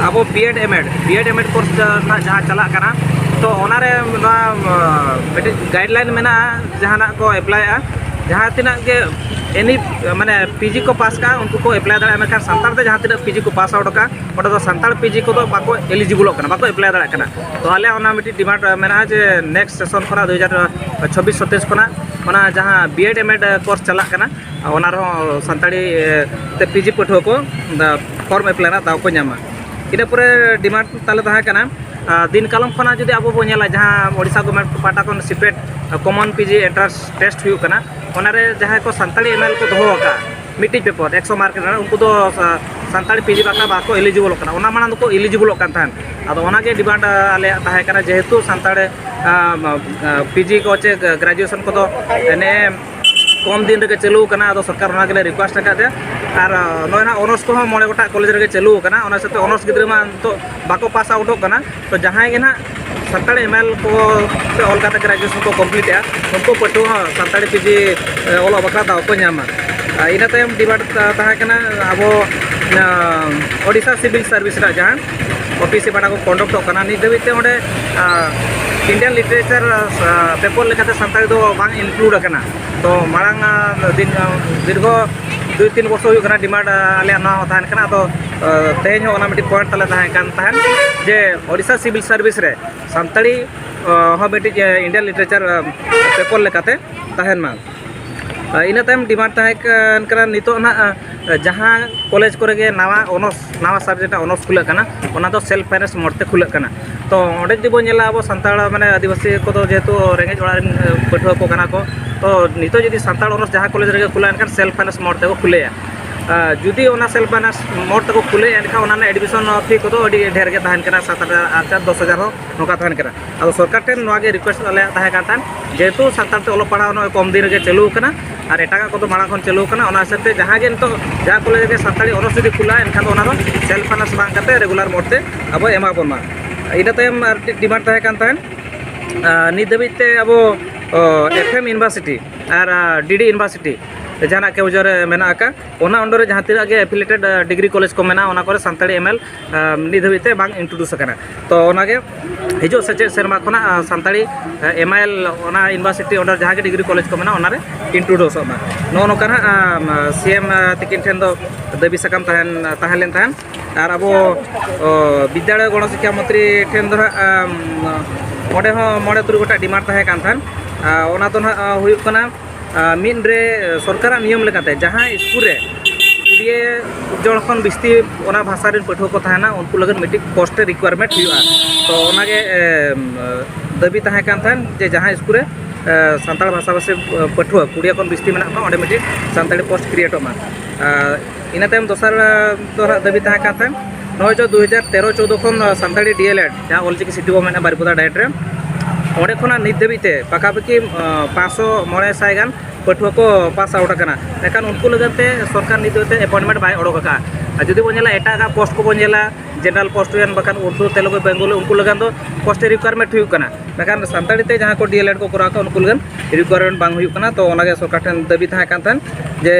ᱟᱵᱚ ᱵᱤᱭᱮᱰ ᱮᱢᱮᱰ, ᱵᱤᱭᱮᱰ ᱮᱢᱮᱰ ᱠᱳᱨᱥ ᱨᱮᱱᱟᱜ ᱡᱟᱦᱟᱸ ᱪᱟᱞᱟᱜ ᱠᱟᱱᱟ, ᱛᱚ ᱚᱱᱟᱨᱮ ᱱᱚᱣᱟ ᱢᱤᱫᱴᱤᱡ ᱜᱟᱭᱤᱰᱞᱟᱭᱤᱱ ᱢᱮᱱᱟᱜᱼᱟ, ᱡᱟᱦᱟᱱᱟᱜ ᱠᱚ ᱮᱯᱞᱟᱭᱮᱜᱼᱟ, ᱡᱟᱦᱟᱸ ᱛᱤᱱᱟᱹᱜ ᱜᱮ ᱮᱱᱤ ᱢᱟᱱᱮ ᱯᱤᱡᱤ ᱠᱚ ᱯᱟᱥ ᱠᱟᱜᱼᱟ ᱩᱱᱠᱩ ᱠᱚ ᱮᱯᱞᱟᱭ ᱫᱟᱲᱮᱭᱟᱜᱼᱟ, ᱢᱮᱱᱠᱷᱟᱱ ᱥᱟᱱᱛᱟᱲ ᱛᱮ ᱡᱟᱦᱟᱸ ᱛᱤᱱᱟᱹᱜ ᱯᱤᱡᱤ ᱠᱚ ᱯᱟᱥ ᱟᱣᱩᱴ ᱠᱟᱜᱼᱟ, ᱚᱸᱰᱮ ᱫᱚ ᱥᱟᱱᱛᱟᱲ ᱯᱤᱡᱤ ᱠᱚᱫᱚ ᱵᱟᱠᱚ ᱮᱞᱤᱡᱤᱵᱚᱞᱚᱜ ᱠᱟᱱᱟ, ᱵᱟᱠᱚ ᱮᱯᱞᱟᱭ ᱫᱟᱲᱮᱭᱟᱜ ᱠᱟᱱᱟ᱾ ᱛᱚ ᱟᱞᱮ ᱚᱱᱟ ᱢᱤᱫᱴᱤᱡ ᱰᱤᱢᱟᱱᱰ ᱢᱮᱱᱟᱜᱼᱟ ᱡᱮ ᱱᱮᱠᱥᱴ ᱥᱮᱥᱚᱱ ᱠᱷᱚᱱᱟᱜ ᱫᱩ ᱦᱟᱡᱟᱨ ᱪᱷᱚᱵᱵᱤᱥ ᱥᱚᱛᱮᱭᱤᱥ ᱠᱷᱚᱱᱟᱜ ᱚᱱᱟ ᱡᱟᱦᱟᱸ ᱵᱤᱭᱮᱰ ᱮᱢᱮᱰ ᱠᱳᱨᱥ ᱪᱟᱞᱟᱜ ᱠᱟᱱᱟ, ᱚᱱᱟ ᱨᱮᱦᱚᱸ ᱥᱟᱱᱛᱟᱲᱤ ᱛᱮ ᱯᱤᱡᱤ ᱯᱟᱹᱴᱷᱩᱣᱟᱹ ᱠᱚ ᱯᱷᱚᱨᱢ ᱮᱯᱞᱟᱭ ᱨᱮᱱᱟᱜ ᱫᱟᱣ ᱠᱚ ᱧᱟᱢᱟ᱾ ᱤᱱᱟᱹ ᱯᱚᱨᱮ ᱰᱤᱢᱟᱱᱰ ᱛᱟᱞᱮ ᱛᱟᱦᱮᱸ ᱠᱟᱱᱟ, ᱫᱤᱱ ᱠᱟᱞᱚᱢ ᱠᱷᱚᱱᱟᱜ ᱡᱩᱫᱤ ᱟᱵᱚ ᱵᱚᱱ ᱧᱮᱞᱟ, ᱡᱟᱦᱟᱸ ᱳᱰᱤᱥᱟ ᱜᱚᱵᱷᱚᱨᱱᱢᱮᱱᱴ ᱯᱟᱦᱴᱟ ᱠᱷᱚᱱ ᱥᱤᱯᱮᱴ ᱠᱚᱢᱚᱱ ᱯᱤᱡᱤ ᱮᱱᱴᱨᱟᱱᱥ ᱴᱮᱥᱴ ᱦᱩᱭᱩᱜ ᱠᱟᱱᱟ, ᱚᱱᱟᱨᱮ ᱡᱟᱦᱟᱸᱭ ᱠᱚ ᱥᱟᱱᱛᱟᱲᱤ ᱮᱢ ᱮᱞ ᱠᱚ ᱫᱚᱦᱚ ᱟᱠᱟᱫᱼᱟ ᱢᱤᱫᱴᱤᱡ ᱯᱮᱯᱟᱨ ᱮᱠᱥᱚ ᱢᱟᱨᱠ ᱨᱮᱱᱟᱜ, ᱩᱱᱠᱩ ᱫᱚ ᱥᱟᱱᱛᱟᱲᱤ ᱯᱤᱡᱤ ᱵᱟᱠᱷᱨᱟ ᱵᱟᱠᱚ ᱮᱞᱤᱡᱤᱵᱚᱞᱚᱜ ᱠᱟᱱᱟ᱾ ᱚᱱᱟ ᱢᱟᱲᱟᱝ ᱫᱚᱠᱚ ᱮᱞᱤᱡᱤᱵᱚᱞᱚᱜ ᱠᱟᱱ ᱛᱟᱦᱮᱸᱫ᱾ ᱟᱫᱚ ᱚᱱᱟᱜᱮ ᱰᱤᱢᱟᱱᱰ ᱟᱞᱮᱭᱟᱜ ᱛᱟᱦᱮᱸ ᱠᱟᱱᱟ, ᱡᱮᱦᱮᱛᱩ ᱥᱟᱱᱛᱟᱲ ᱯᱤᱡᱤ ᱠᱚ ᱪᱮ ᱜᱨᱮᱡᱩᱭᱮᱥᱚᱱ ᱠᱚᱫᱚ ᱱᱮᱜᱼᱮ ᱠᱚᱢ ᱫᱤᱱ ᱨᱮᱜᱮ ᱪᱟᱹᱞᱩ ᱟᱠᱟᱱᱟ᱾ ᱟᱫᱚ ᱥᱚᱨᱠᱟᱨ ᱚᱱᱟ ᱜᱮᱞᱮ ᱨᱤᱠᱩᱭᱮᱥᱴ ᱟᱠᱟᱫ ᱛᱮ, ᱟᱨ ᱱᱚᱜᱼᱚᱭ ᱱᱟᱦᱟᱜ ᱚᱱᱟᱨᱥ ᱠᱚᱦᱚᱸ ᱢᱚᱬᱮ ᱜᱚᱴᱟᱜ ᱠᱚᱞᱮᱡᱽ ᱨᱮᱜᱮ ᱪᱟᱹᱞᱩ ᱟᱠᱟᱱᱟ᱾ ᱚᱱᱟ ᱥᱟᱶᱛᱮ ᱚᱱᱟᱨᱥ ᱜᱤᱫᱽᱨᱟᱹ ᱢᱟ ᱱᱤᱛᱚᱜ ᱵᱟᱠᱚ ᱯᱟᱥ ᱟᱣᱩᱴᱚᱜ ᱠᱟᱱᱟ᱾ ᱛᱚ ᱡᱟᱦᱟᱸᱭ ᱜᱮ ᱱᱟᱦᱟᱜ ᱥᱟᱱᱛᱟᱲᱤ ᱮᱢ ᱮᱞ ᱠᱚ ᱥᱮ ᱚᱞ ᱠᱟᱛᱮ ᱜᱨᱮᱡᱩᱭᱮᱥᱚᱱ ᱠᱚ ᱠᱚᱢᱯᱞᱤᱴᱮᱜᱼᱟ, ᱩᱱᱠᱩ ᱯᱟᱹᱴᱷᱩᱣᱟᱹ ᱦᱚᱸ ᱥᱟᱱᱛᱟᱲᱤ ᱯᱤᱡᱤ ᱚᱞᱚᱜ ᱵᱟᱠᱷᱨᱟ ᱫᱟᱣ ᱠᱚ ᱧᱟᱢᱟ᱾ ᱟᱨ ᱤᱱᱟᱹ ᱛᱟᱭᱚᱢ ᱰᱤᱢᱟᱱᱰ ᱛᱟᱦᱮᱸ ᱠᱟᱱᱟ ᱟᱵᱚ ᱳᱰᱤᱥᱟ ᱥᱤᱵᱤᱞ ᱥᱟᱨᱵᱷᱤᱥ ᱨᱮᱱᱟᱜ ᱡᱟᱦᱟᱸ ᱳᱯᱤᱥᱤ ᱯᱟᱦᱴᱟ ᱠᱚ ᱠᱚᱱᱰᱟᱠᱴᱚᱜ ᱠᱟᱱᱟ, ᱱᱤᱛ ᱫᱷᱟᱹᱵᱤᱡ ᱛᱮ ᱚᱸᱰᱮ ᱤᱱᱰᱤᱭᱟᱱ ᱞᱤᱴᱟᱨᱮᱪᱟᱨ ᱯᱮᱯᱟᱨ ᱞᱮᱠᱟᱛᱮ ᱥᱟᱱᱛᱟᱲᱤ ᱫᱚ ᱵᱟᱝ ᱤᱱᱠᱞᱩᱰ ᱟᱠᱟᱱᱟ᱾ ᱛᱚ ᱢᱟᱲᱟᱝ ᱫᱤᱱ ᱫᱤᱨᱜᱷᱚ ᱫᱩᱭ ᱛᱤᱱ ᱵᱚᱨᱥᱚ ᱦᱩᱭᱩᱜ ᱠᱟᱱᱟ ᱰᱤᱢᱟᱱᱰ ᱟᱞᱮᱭᱟᱜ ᱱᱚᱣᱟ ᱦᱚᱸ ᱛᱟᱦᱮᱱ ᱠᱟᱱᱟ᱾ ᱟᱫᱚ ᱛᱮᱦᱮᱧ ᱦᱚᱸ ᱚᱱᱟ ᱢᱤᱫᱴᱤᱡ ᱯᱚᱭᱮᱱᱴ ᱛᱟᱞᱮ ᱛᱟᱦᱮᱸ ᱠᱟᱱ ᱛᱟᱦᱮᱸᱫ ᱡᱮ ᱳᱰᱤᱥᱟ ᱥᱤᱵᱤᱞ ᱥᱟᱨᱵᱷᱤᱥ ᱨᱮ ᱥᱟᱱᱛᱟᱲᱤ ᱦᱚᱸ ᱢᱤᱫᱴᱤᱡ ᱤᱱᱰᱤᱭᱟᱱ ᱞᱤᱴᱟᱨᱮᱪᱟᱨ ᱯᱮᱯᱟᱨ ᱞᱮᱠᱟᱛᱮ ᱛᱟᱦᱮᱱ ᱢᱟ᱾ ᱤᱱᱟᱹ ᱛᱟᱭᱚᱢ ᱰᱤᱢᱟᱱᱰ ᱛᱟᱦᱮᱸ ᱠᱟᱱ ᱠᱟᱱᱟ ᱱᱤᱛᱚᱜ ᱱᱟᱦᱟᱜ ᱡᱟᱦᱟᱸ ᱠᱚᱞᱮᱡᱽ ᱠᱚᱨᱮ ᱜᱮ ᱱᱟᱣᱟ ᱚᱱᱚᱨᱥ, ᱱᱟᱣᱟ ᱥᱟᱵᱡᱮᱠᱴ ᱚᱱᱚᱨᱥ ᱠᱷᱩᱞᱟᱹᱜ ᱠᱟᱱᱟ, ᱚᱱᱟ ᱫᱚ ᱥᱮᱞᱯ ᱯᱷᱟᱭᱱᱮᱱᱥ ᱢᱳᱰ ᱛᱮ ᱠᱷᱩᱞᱟᱹᱜ ᱠᱟᱱᱟ᱾ ᱛᱚ ᱚᱸᱰᱮ ᱡᱩᱫᱤ ᱵᱚᱱ ᱧᱮᱞᱟ, ᱟᱵᱚ ᱥᱟᱱᱛᱟᱲ ᱢᱟᱱᱮ ᱟᱹᱫᱤᱵᱟᱹᱥᱤ ᱠᱚᱫᱚ ᱡᱮᱦᱮᱛᱩ ᱨᱮᱸᱜᱮᱡ ᱚᱲᱟᱜ ᱨᱮᱱ ᱯᱟᱹᱴᱷᱩᱣᱟᱹ ᱠᱚ ᱠᱟᱱᱟ ᱠᱚ, ᱛᱚ ᱱᱤᱛᱚᱜ ᱡᱩᱫᱤ ᱥᱟᱱᱛᱟᱲ ᱚᱱᱟᱨᱥ ᱡᱟᱦᱟᱸ ᱠᱚᱞᱮᱡᱽ ᱨᱮᱜᱮ ᱠᱷᱩᱞᱟᱹᱜᱼᱟ, ᱮᱱᱠᱷᱟᱱ ᱥᱮᱞᱯ ᱯᱷᱟᱭᱱᱟᱱᱥ ᱢᱳᱰ ᱛᱮᱠᱚ ᱠᱷᱩᱞᱟᱹᱭᱟ᱾ ᱟᱨ ᱡᱩᱫᱤ ᱚᱱᱟ ᱥᱮᱞᱯ ᱯᱷᱟᱭᱱᱟᱱᱥ ᱢᱳᱰ ᱛᱮᱠᱚ ᱠᱷᱩᱞᱟᱹᱭᱟ, ᱮᱱᱠᱷᱟᱱ ᱚᱱᱟ ᱨᱮᱱᱟᱜ ᱮᱰᱢᱤᱥᱚᱱ ᱯᱷᱤ ᱠᱚᱫᱚ ᱟᱹᱰᱤ ᱰᱷᱮᱨ ᱜᱮ ᱛᱟᱦᱮᱱ ᱠᱟᱱᱟ, ᱥᱟᱛ ᱦᱟᱡᱟᱨ ᱟᱨ ᱪᱟᱨ ᱫᱚᱥ ᱦᱟᱡᱟᱨ ᱦᱚᱸ ᱱᱚᱝᱠᱟ ᱛᱟᱦᱮᱱ ᱠᱟᱱᱟ᱾ ᱟᱫᱚ ᱥᱚᱨᱠᱟᱨ ᱴᱷᱮᱱ ᱱᱚᱣᱟ ᱜᱮ ᱨᱤᱠᱩᱭᱮᱥᱴ ᱟᱞᱮᱭᱟᱜ ᱛᱟᱦᱮᱸ ᱠᱟᱱ ᱛᱟᱦᱮᱸᱫ, ᱡᱮᱦᱮᱛᱩ ᱥᱟᱱᱛᱟᱲ ᱛᱮ ᱚᱞᱚᱜ ᱯᱟᱲᱦᱟᱣ ᱱᱚᱜᱼᱚᱭ ᱠᱚᱢ ᱫᱤᱱ ᱨᱮᱜᱮ ᱪᱟᱹᱞᱩ ᱟᱠᱟᱱᱟ ᱟᱨ ᱮᱴᱟᱜᱟᱜ ᱠᱚᱫᱚ ᱢᱟᱲᱟᱝ ᱠᱷᱚᱱ ᱪᱟᱹᱞᱩ ᱟᱠᱟᱱᱟ, ᱚᱱᱟ ᱦᱤᱥᱟᱹᱵ ᱛᱮ ᱡᱟᱦᱟᱸ ᱜᱮ ᱱᱤᱛᱚᱜ ᱡᱟᱦᱟᱸ ᱠᱚᱞᱮᱡᱽ ᱨᱮᱜᱮ ᱥᱟᱱᱛᱟᱲᱤ ᱚᱱᱟᱨᱥ ᱡᱩᱫᱤ ᱠᱷᱩᱞᱟᱹᱜᱼᱟ, ᱮᱱᱠᱷᱟᱱ ᱫᱚ ᱚᱱᱟ ᱫᱚ ᱥᱮᱞᱯ ᱯᱷᱟᱭᱱᱟᱱᱥ ᱵᱟᱝ ᱠᱟᱛᱮ ᱨᱮᱜᱩᱞᱟᱨ ᱢᱳᱰ ᱛᱮ ᱟᱵᱚ ᱮᱢᱟ ᱵᱚᱱ ᱢᱟ᱾ ᱤᱱᱟᱹ ᱛᱟᱭᱚᱢ ᱟᱨ ᱢᱤᱫᱴᱤᱡ ᱰᱤᱢᱟᱱᱰ ᱛᱟᱦᱮᱸ ᱠᱟᱱ ᱛᱟᱦᱮᱸᱫ, ᱟᱨ ᱱᱤᱛ ᱫᱷᱟᱹᱵᱤᱡ ᱛᱮ ᱟᱵᱚ ᱮᱯᱷ ᱮᱢ ᱤᱭᱩᱱᱤᱵᱷᱟᱨᱥᱤᱴᱤ ᱟᱨ ᱰᱤ ᱰᱤ ᱤᱭᱩᱱᱤᱵᱷᱟᱨᱥᱤᱴᱤ ᱡᱟᱦᱟᱱᱟᱜ ᱠᱮᱣᱡᱷᱚᱨ ᱨᱮ ᱢᱮᱱᱟᱜ ᱟᱠᱟᱫ, ᱚᱱᱟ ᱟᱱᱰᱟᱨ ᱨᱮ ᱡᱟᱦᱟᱸ ᱛᱤᱱᱟᱹᱜ ᱜᱮ ᱮᱯᱷᱤᱞᱮᱴᱮᱰ ᱰᱤᱜᱽᱨᱤ ᱠᱚᱞᱮᱡᱽ ᱠᱚ ᱢᱮᱱᱟᱜᱼᱟ, ᱚᱱᱟ ᱠᱚᱨᱮ ᱥᱟᱱᱛᱟᱲᱤ ᱮᱢ ᱮᱞ ᱱᱤᱛ ᱫᱷᱟᱹᱵᱤᱡ ᱛᱮ ᱵᱟᱝ ᱤᱱᱴᱨᱳᱰᱩᱥ ᱟᱠᱟᱱᱟ᱾ ᱛᱚ ᱚᱱᱟᱜᱮ ᱦᱤᱡᱩᱜ ᱥᱮᱪᱮᱫ ᱥᱮᱨᱢᱟ ᱠᱷᱚᱱᱟᱜ ᱥᱟᱱᱛᱟᱲᱤ ᱮᱢ ᱟᱭ ᱮᱞ ᱚᱱᱟ ᱤᱭᱩᱱᱤᱵᱷᱟᱨᱥᱤᱴᱤ ᱚᱸᱰᱮ ᱡᱟᱦᱟᱸ ᱜᱮ ᱰᱤᱜᱽᱨᱤ ᱠᱚᱞᱮᱡᱽ ᱠᱚ ᱢᱮᱱᱟᱜᱼᱟ, ᱚᱱᱟᱨᱮ ᱤᱱᱴᱨᱳᱰᱩᱥᱚᱜ ᱢᱟ᱾ ᱱᱚᱜᱼᱚ ᱱᱚᱝᱠᱟ ᱱᱟᱜ ᱥᱤ ᱮᱢ ᱛᱤᱠᱤᱱ ᱴᱷᱮᱱ ᱫᱚ ᱫᱟᱹᱵᱤ ᱥᱟᱠᱟᱢ ᱛᱟᱦᱮᱱ ᱛᱟᱦᱮᱸ ᱞᱮᱱ ᱛᱟᱦᱮᱸᱫ᱾ ᱟᱨ ᱟᱵᱚ ᱵᱤᱫᱽᱫᱟᱹᱲ ᱜᱚᱱᱚ ᱥᱤᱠᱠᱷᱟ ᱢᱚᱱᱛᱨᱤ ᱴᱷᱮᱱ ᱫᱚ ᱦᱟᱸᱜ ᱚᱸᱰᱮ ᱦᱚᱸ ᱢᱚᱬᱮ ᱛᱩᱨᱩᱭ ᱜᱚᱴᱟᱝ ᱰᱤᱢᱟᱱᱰ ᱛᱟᱦᱮᱸ ᱠᱟᱱ ᱛᱟᱦᱮᱸᱫ᱾ ᱚᱱᱟ ᱫᱚ ᱦᱟᱸᱜ ᱦᱩᱭᱩᱜ ᱠᱟᱱᱟ, ᱢᱤᱫ ᱨᱮ ᱥᱚᱨᱠᱟᱨᱟᱜ ᱱᱤᱭᱚᱢ ᱞᱮᱠᱟᱛᱮ ᱡᱟᱦᱟᱸ ᱥᱠᱩᱞ ᱨᱮ ᱠᱩᱲᱤ ᱡᱚᱱ ᱠᱷᱚᱱ ᱵᱤᱥᱛᱤ ᱚᱱᱟ ᱵᱷᱟᱥᱟ ᱨᱮᱱ ᱯᱟᱹᱴᱷᱩᱣᱟᱹ ᱠᱚ ᱛᱟᱦᱮᱱᱟ, ᱩᱱᱠᱩ ᱞᱟᱹᱜᱤᱫ ᱢᱤᱫᱴᱤᱡ ᱯᱳᱥᱴ ᱨᱤᱠᱣᱟᱨᱢᱮᱱᱴ ᱦᱩᱭᱩᱜᱼᱟ᱾ ᱛᱚ ᱚᱱᱟᱜᱮ ᱫᱟᱹᱵᱤ ᱛᱟᱦᱮᱸ ᱠᱟᱱ ᱛᱟᱦᱮᱸᱫ ᱡᱮ ᱡᱟᱦᱟᱸ ᱥᱠᱩᱞ ᱨᱮ ᱥᱟᱱᱛᱟᱲ ᱵᱷᱟᱥᱟᱵᱷᱟᱥᱤ ᱯᱟᱹᱴᱷᱩᱣᱟᱹ ᱠᱩᱲᱤ ᱠᱷᱚᱱ ᱵᱤᱥᱛᱤ ᱢᱮᱱᱟᱜ ᱠᱚᱣᱟ, ᱚᱸᱰᱮ ᱢᱤᱫᱴᱤᱡ ᱥᱟᱱᱛᱟᱲᱤ ᱯᱳᱥᱴ ᱠᱨᱤᱭᱮᱴᱚᱜ ᱢᱟ᱾ ᱤᱱᱟᱹ ᱛᱟᱭᱚᱢ ᱫᱚᱥᱟᱨ ᱫᱚ ᱦᱟᱸᱜ ᱫᱟᱹᱵᱤ ᱛᱟᱦᱮᱸ ᱠᱟᱱ ᱛᱟᱦᱮᱸᱫ, ᱱᱚᱜᱼᱚᱭ ᱡᱮ ᱫᱩ ᱦᱟᱡᱟᱨ ᱛᱮᱨᱚ ᱪᱳᱫᱽᱫᱳ ᱠᱷᱚᱱ ᱥᱟᱱᱛᱟᱲᱤ ᱰᱤ ᱮᱞ ᱮᱰ ᱡᱟᱦᱟᱸ ᱚᱞᱪᱤᱠᱤ ᱥᱤᱴᱤ ᱵᱚ ᱢᱮᱱᱟ ᱵᱟᱨᱤᱯᱟᱫᱟ ᱰᱟᱭᱮᱴ ᱨᱮ, ᱚᱸᱰᱮ ᱠᱷᱚᱱᱟᱜ ᱱᱤᱛ ᱫᱷᱟᱹᱵᱤᱡ ᱛᱮ ᱯᱟᱠᱟᱯᱟᱠᱤ ᱯᱟᱸᱪᱥᱚ ᱢᱚᱬᱮ ᱥᱟᱭ ᱜᱟᱱ ᱯᱟᱹᱴᱷᱩᱣᱟᱹ ᱠᱚ ᱯᱟᱥ ᱟᱣᱩᱴ ᱟᱠᱟᱱᱟ᱾ ᱢᱮᱱᱠᱷᱟᱱ ᱩᱱᱠᱩ ᱞᱟᱹᱜᱤᱫ ᱛᱮ ᱥᱚᱨᱠᱟᱨ ᱱᱤᱛ ᱫᱷᱟᱹᱵᱤᱡ ᱛᱮ ᱮᱯᱚᱭᱮᱱᱴᱢᱮᱱᱴ ᱵᱟᱭ ᱚᱰᱚᱠ ᱟᱠᱟᱫᱼᱟ᱾ ᱟᱨ ᱡᱩᱫᱤ ᱵᱚᱱ ᱧᱮᱞᱟ ᱮᱴᱟᱜᱟᱜ ᱯᱳᱥᱴ ᱠᱚᱵᱚᱱ ᱧᱮᱞᱟ, ᱡᱮᱱᱟᱨᱮᱞ ᱯᱳᱥᱴ ᱦᱩᱭᱮᱱ ᱵᱟᱠᱷᱟᱱ ᱩᱨᱫᱩ, ᱛᱮᱞᱮᱜᱩ, ᱵᱮᱝᱜᱚᱞᱤ, ᱩᱱᱠᱩ ᱞᱟᱹᱜᱤᱫ ᱫᱚ ᱯᱳᱥᱴ ᱨᱤᱠᱣᱟᱨᱢᱮᱱᱴ ᱦᱩᱭᱩᱜ ᱠᱟᱱᱟ᱾ ᱢᱮᱱᱠᱷᱟᱱ ᱥᱟᱱᱛᱟᱲᱤ ᱛᱮ ᱡᱟᱦᱟᱸ ᱠᱚ ᱰᱤ ᱮᱞ ᱮᱰ ᱠᱚ ᱠᱚᱨᱟᱣ ᱠᱟᱜᱼᱟ, ᱩᱱᱠᱩ ᱞᱟᱹᱜᱤᱫ ᱨᱤᱠᱣᱟᱨᱢᱮᱱᱴ ᱵᱟᱝ ᱦᱩᱭᱩᱜ ᱠᱟᱱᱟ᱾ ᱛᱚ ᱚᱱᱟᱜᱮ ᱥᱚᱨᱠᱟᱨ ᱴᱷᱮᱱ ᱫᱟᱹᱵᱤ ᱛᱟᱦᱮᱸ ᱠᱟᱱ ᱛᱟᱦᱮᱸᱫ ᱡᱮ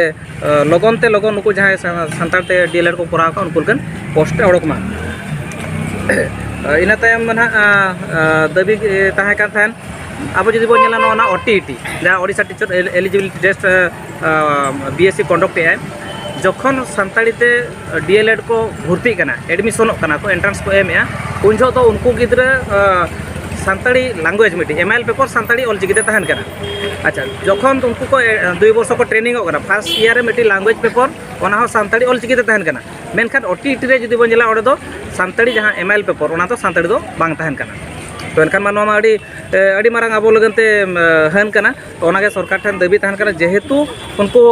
ᱞᱚᱜᱚᱱ ᱛᱮ ᱞᱚᱜᱚᱱ ᱱᱩᱠᱩ ᱡᱟᱦᱟᱸᱭ ᱥᱟ- ᱥᱟᱱᱛᱟᱲ ᱛᱮ ᱰᱤ ᱮᱞ ᱮᱰ ᱠᱚ ᱠᱚᱨᱟᱣ ᱟᱠᱟᱫ, ᱩᱱᱠᱩ ᱞᱮᱠᱟᱱ ᱯᱳᱥᱴ ᱮ ᱚᱰᱚᱠ ᱢᱟ᱾ ᱤᱱᱟᱹ ᱛᱟᱭᱚᱢ ᱫᱚ ᱱᱟᱦᱟᱜ ᱫᱟᱹᱵᱤ ᱛᱟᱦᱮᱸ ᱠᱟᱱ ᱛᱟᱦᱮᱸᱫ, ᱟᱵᱚ ᱡᱩᱫᱤ ᱵᱚᱱ ᱧᱮᱞᱟ ᱱᱚᱣᱟ ᱱᱟᱦᱟᱜ ᱳ ᱴᱤ ᱤ ᱴᱤ, ᱡᱟᱦᱟᱸ Odisha teacher eligibility test B S C conduct ᱮᱫᱟᱭ, ᱡᱚᱠᱷᱚᱱ ᱥᱟᱱᱛᱟᱲᱤ ᱛᱮ ᱰᱤ ᱮᱞ ᱮᱰ ᱠᱚ ᱵᱷᱚᱨᱛᱤᱜ ᱠᱟᱱᱟ, ᱮᱰᱢᱤᱥᱚᱱᱚᱜ ᱠᱟᱱᱟ ᱠᱚ, ᱮᱱᱴᱨᱟᱱᱥ ᱠᱚ ᱮᱢᱮᱜᱼᱟ, ᱩᱱ ᱡᱚᱦᱚᱜ ᱫᱚ ᱩᱱᱠᱩ ᱜᱤᱫᱽᱨᱟᱹ ᱥᱟᱱᱛᱟᱲᱤ ᱞᱮᱝᱜᱩᱭᱮᱡᱽ ᱢᱤᱫᱴᱤᱡ ᱮᱢ I L paper Santali Ol Chiki ᱛᱮ ᱛᱟᱦᱮᱱ ᱠᱟᱱᱟ᱾ ᱟᱪᱪᱷᱟ, ᱡᱚᱠᱷᱚᱱ ᱩᱱᱠᱩ ᱠᱚ ᱫᱩᱭ ᱵᱚᱨᱥᱚ ᱠᱚ ᱴᱨᱮᱱᱤᱝᱚᱜ ᱠᱟᱱᱟ, ᱯᱷᱟᱥᱴ ᱤᱭᱟᱨ ᱨᱮ ᱢᱤᱫᱴᱤᱡ ᱞᱮᱝᱜᱩᱭᱮᱡᱽ ᱯᱮᱯᱟᱨ, ᱚᱱᱟ ᱦᱚᱸ ᱥᱟᱱᱛᱟᱲᱤ ᱚᱞ ᱪᱤᱠᱤ ᱛᱮ ᱛᱟᱦᱮᱱ ᱠᱟᱱᱟ᱾ ᱢᱮᱱᱠᱷᱟᱱ ᱳ ᱴᱤ ᱤ ᱴᱤ ᱨᱮ ᱡᱩᱫᱤ ᱵᱚᱱ ᱧᱮᱞᱟ, ᱚᱸᱰᱮ ᱫᱚ ᱥᱟᱱᱛᱟᱲᱤ ᱡᱟᱦᱟᱸ ᱮᱢ ᱟᱭ ᱮᱞ ᱯᱮᱯᱟᱨ, ᱚᱱᱟ ᱫᱚ ᱥᱟᱱᱛᱟᱲᱤ ᱫᱚ ᱵᱟᱝ ᱛᱟᱦᱮᱱ ᱠᱟᱱᱟ᱾ ᱛᱚ ᱮᱱᱠᱷᱟᱱ ᱢᱟ ᱱᱚᱣᱟ ᱢᱟ ᱟᱹᱰᱤ ᱟᱹᱰᱤ ᱢᱟᱨᱟᱝ ᱟᱵᱚ ᱞᱟᱹᱜᱤᱫ ᱛᱮ ᱦᱟᱹᱱ ᱠᱟᱱᱟ᱾ ᱛᱚ ᱚᱱᱟᱜᱮ ᱥᱚᱨᱠᱟᱨ ᱴᱷᱮᱱ ᱫᱟᱹᱵᱤ ᱛᱟᱦᱮᱱ ᱠᱟᱱᱟ, ᱡᱮᱦᱮᱛᱩ ᱩᱱᱠᱩ